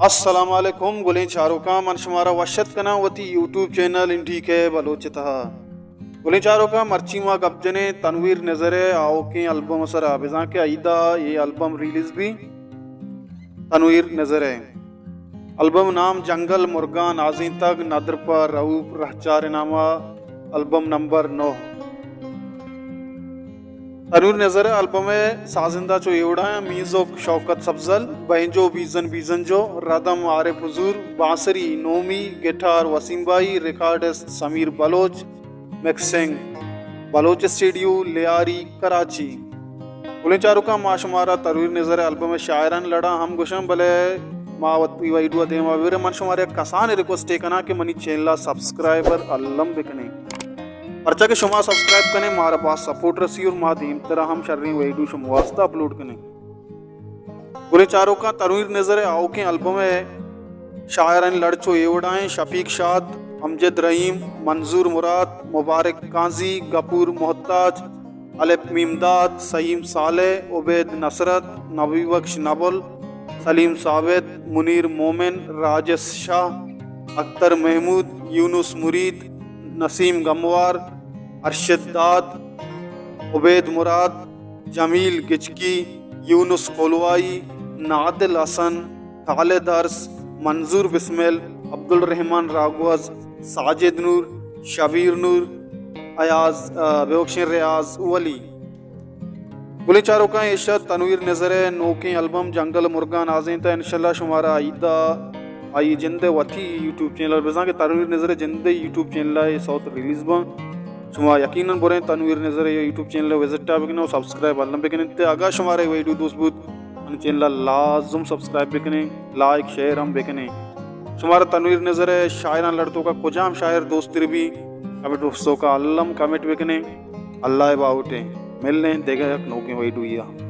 السلام علیکم گلیں چاروکاں، من شمارا وش اتک کناں وتی یوٹیوب چینل این ڈی کے بلوچ ءِ تہا۔ گلیں چاروکاں، مرچی ما گپ جنیں تنویر نذر ءِ آؤکیں البم ءِ سرا، بزاں کہ ائید ءَ اے البم ریلیز بی۔ تنویر نذر ءِ البم نام جنگل مرگاں نازینتگ، ندر پہ رؤپ رہچار ءِ نام ءَ، البم نمبر نو۔ تنویر نذر ءِ البم ءِ سازندہ چو اے وڑا ایں: میوزک شوکت سبزل، بینجو بیزن بیزنجو، ردم عارف حضور، بانسری نومی، گٹار وسیم بھائی، ریکارڈسٹ سمیر بلوچ، مکسنگ بلوچ اسٹوڈیو لیاری کراچی۔ گلیں چاروکاں، ما شمارا تنویر نذر ءِ البم ءِ شاعرانی لڑا ہم گوشاں، بلے ما وتی ویڈیو ءَ دیما ببریں، من شمارا یک کسانیں ریکویسٹے کناں کہ منی چینل ءَ سبسکرائبر الم بکنیں، پرچا کہ شما سبسکرائب کنیں مارا باز سپورٹ رسی اور ما دیمترا ہم شریں ویڈیو شما واسطہ اپلوڈ کنیں۔ گلیں چاروکاں، تنویر نذر ءِ آؤکیں البم ءِ شاعرانی لڑ چو اے وڑا ایں: شفیق شاد، امجد رحیم، منظور مراد، مبارک قاضی، غفور محتاج، الپ میم داد، سعیم صالح، عبید نصرت، نبی بخش نبل، سلیم ثابت، منیر مومن، راجس شاہ، اختر محمود، یونس مرید، نسیم گموار، ارشد داد، عبید مراد، جمیل گچکی، یونس کولوائی، نادل حسن، خالد ارس، منظور بسمل، عبدالرحمن راگوز، ساجد نور، شبیر نور، ایاز، آ، ببخشیں، ریاض ولی۔ گلیں چاروکاں، ایش ات تنویر نذر ءِ نوکیں البم جنگل مرگاں نازینتہ، انشاءاللہ شمارا ائید ءَ آئی جند ءِ وتی یوٹیوب چینل ءَ، بزاں کہ تنویر نذر ءِ جند ءِ یوٹیوب چینل ءَ اے سوت ریلیز باں۔ شما یقیناً بریں تنویر نذر ءِ یوٹیوب چینل ءَ وزٹ ءَ بکنیں و سبسکرائب الم بکنیں۔ تے اگاں شمارا اے ویڈیو دوست بوت، منی چینل ءَ لازم سبسکرائب بکنیں، لائک شیئر ہم بکنیں۔ شمارا تنویر نذر ءِ شاعرانی لڑ توکا کجام شاعر دوست تر بی، کمنٹ باکس توکا الم کمنٹ بکنیں۔ اللہ ءِ باہوٹ ایں، ملیں دگہ یک نوکیں ویڈیو ءَ۔